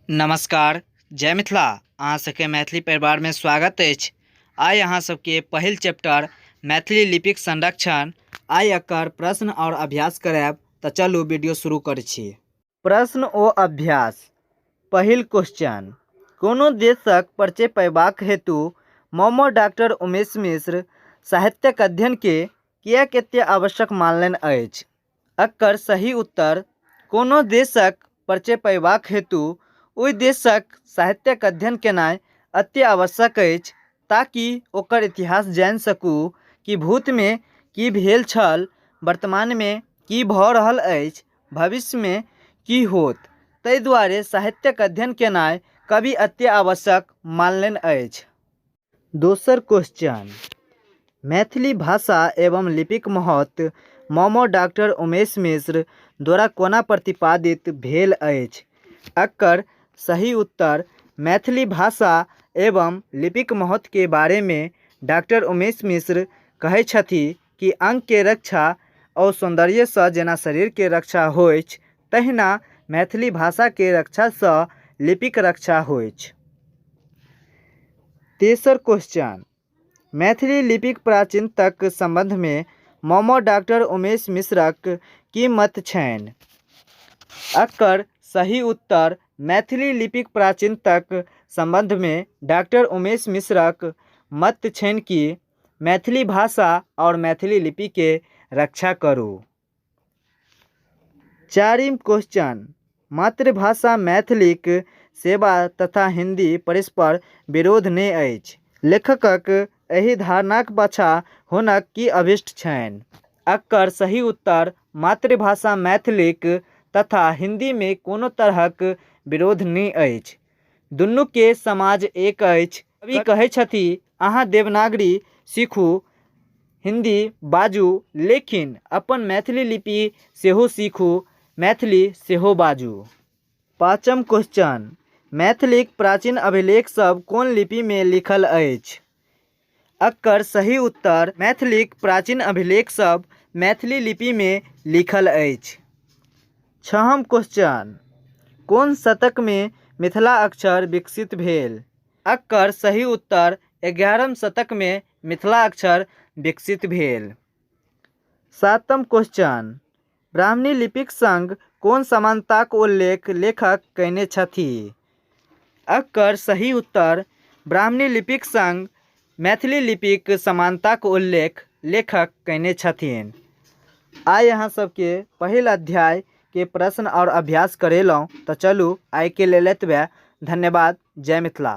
नमस्कार, जय मिथिला। अहाँ सबके मैथिली परिवारमे स्वागत अछि। आइ अहाँ सबके पहिल चैप्टर मैथिली लिपिक संरक्षण, आइ एकर प्रश्न आओर अभ्यास करायब। तऽ चलू वीडियो शुरू करै छी। प्रश्न ओ अभ्यास। पहिल क्वेश्चन, कोनो देशक परिचय पयबाक हेतु मौमो डॉक्टर उमेश मिश्र साहित्यक अध्ययनके किएक एतेक आवश्यक मानलनि अछि? एकर सही उत्तर, कोनो देशक परिचय पयबाक हेतु ओहि देशक साहित्यक अध्ययन केनाइ अति आवश्यक अछि, ताकि ओकर इतिहास जानि सकू कि भूतमे की भेल छल, वर्तमानमे की भऽ रहल अछि, भविष्यमे की होत। ताहि दुआरे साहित्यक अध्ययन केनाइ कवि अति आवश्यक मानलनि अछि। दोसर क्वेश्चन, मैथिली भाषा एवं लिपिक महत्व ममो डॉक्टर उमेश मिश्र द्वारा कोना प्रतिपादित भेल अछि? एकर सही उत्तर, मैथिली भाषा एवं लिपिक महत्वके बारेमे डॉक्टर उमेश मिश्र कहै छथि कि अंगके रक्षा आओर सौन्दर्यसँ जेना शरीरके रक्षा होइछ, तहिना मैथिली भाषाके रक्षासँ लिपिक रक्षा होइछ। तेसर क्वेश्चन, मैथिली लिपिक प्राचीनतक सम्बन्धमे ममो डॉक्टर उमेश मिश्रक की मत छनि? एकर सही उत्तर, मैथिली लिपिक प्राचीनतक सम्बन्धमे डॉक्टर उमेश मिश्रक मत छनि कि मैथिली भाषा आओर मैथिली लिपिके रक्षा करू। चारिम क्वेश्चन, मातृभाषा मैथिलीक सेवा तथा हिन्दी परस्पर विरोध नहि अछि। लेखकक एहि धारणाक पाछाँ हुनक की अभीष्ट छनि? एकर सही उत्तर, मातृभाषा मैथिलीक तथा हिन्दीमे कोनो तरहक विरोध नहि अछि। दुनूके समाज एक अछि। कवि कहै छथि, अहाँ देवनागरी सीखू, हिन्दी बाजू, लेकिन अपन मैथिली लिपि सेहो सीखू, मैथिली सेहो बाजू। पाँचम क्वेश्चन, मैथिलीक प्राचीन अभिलेख सब कोन लिपिमे लिखल अछि? एकर सही उत्तर, मैथिलीक प्राचीन अभिलेख सब मैथिली लिपिमे लिखल अछि। छहम क्वेश्चन, कोन शतकमे मिथिला अक्षर विकसित भेल? एकर सही उत्तर, 11म शतकमे मिथिला अक्षर विकसित भेल। सातम क्वेश्चन, ब्राह्मणी लिपिक संग कोन समानताक उल्लेख लेखक कयने छथि? एकर सही उत्तर, ब्राह्मणी लिपिक संग मैथिली लिपिक समानताक उल्लेख लेखक कयने छथिन। आइ अहाँ सबके पहिल अध्यायके प्रश्न आओर अभ्यास करेलहुँ। तऽ चलू आइके लेल एतबे। धन्यवाद। जय मिथिला।